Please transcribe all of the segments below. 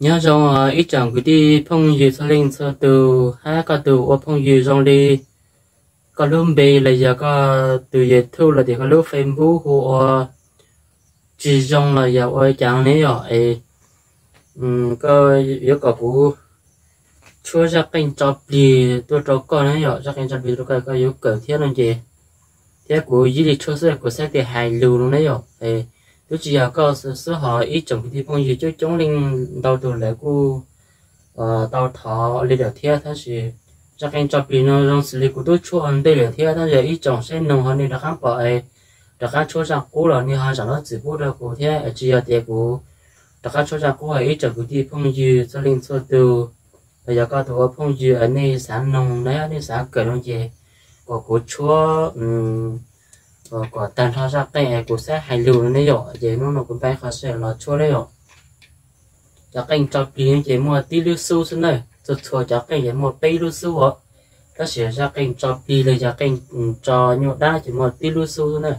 Nyob zoo ib tsoom kwv tij phooj ywg txhua leej txhua tus, hab koj tus ua phooj ywg zoo li koj lub npe los yog koj tus YouTube los tias koj lub Facebook hu ua tsis zoo los yog ua cas ne yom, es koj yuav kom kuv tshuab zaj qeej tso plig tuaj rau koj ne yom, zaj qeej tso plig rau koj, koj yuav kawm thiab no ces, thiab kuv yog li tshuab xwb, kuv xav tias hais lus no ne yom. Twb tsis yog koj xwb ho ib tsoom kwv tij phooj ywg coob coob leej ntau tus lawv kuj tau thov li lawm thiab, tab sis zaj qeej tso plig no zoo xws li kuv twb tshuab ua ntej lawm thiab, tab sis yog ib tsoom saib noog ho nej rov qab pom es rov qab tshuab zaj qub los nej ho zam lub txim pub rau kuv thiab, tsis yog tias kuv rov qab tshuab zaj qub, ho ib tsoom kwv tij phooj ywg txhua leej txhua tus, los yog koj tus ua phooj ywg es nej xav noog na, nej xav kawm no ces kom kuv tshuab kom tag nrho zaj qeej es kuv xav hais lus no ne yom, ces hnub no kuv npaj qhov sij hawm los tshuab ne yom. Cov qeej tso plig no ces muaj tib lub xub xwb na, txhua txhua cov qeej ces muaj peb lub xub os, tab sis zaj qeej tso plig los yog qeej tso nyuaj dab ces muaj tib lub xub xwb na.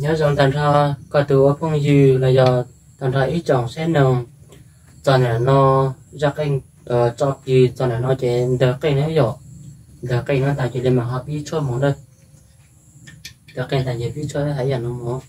Nyob zoo tag nrho koj tus ua phooj ywg los yog tag nrho ib tsoom saib noog. Txog ntawm no, zaj qeej tso plig txog ntawm no ces ntawg qeej na yom. Ntawg qeej no tag ces li mam ho pib tshuab mus na. Ntawg qeej tag ces pib tshuab hais yam no mus.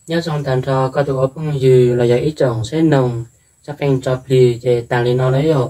Nyob zoo tag nrho koj tus ua phooj ywg los yog ib tsoom saib noog, zaj qeej tso plig ces tas li no na yom.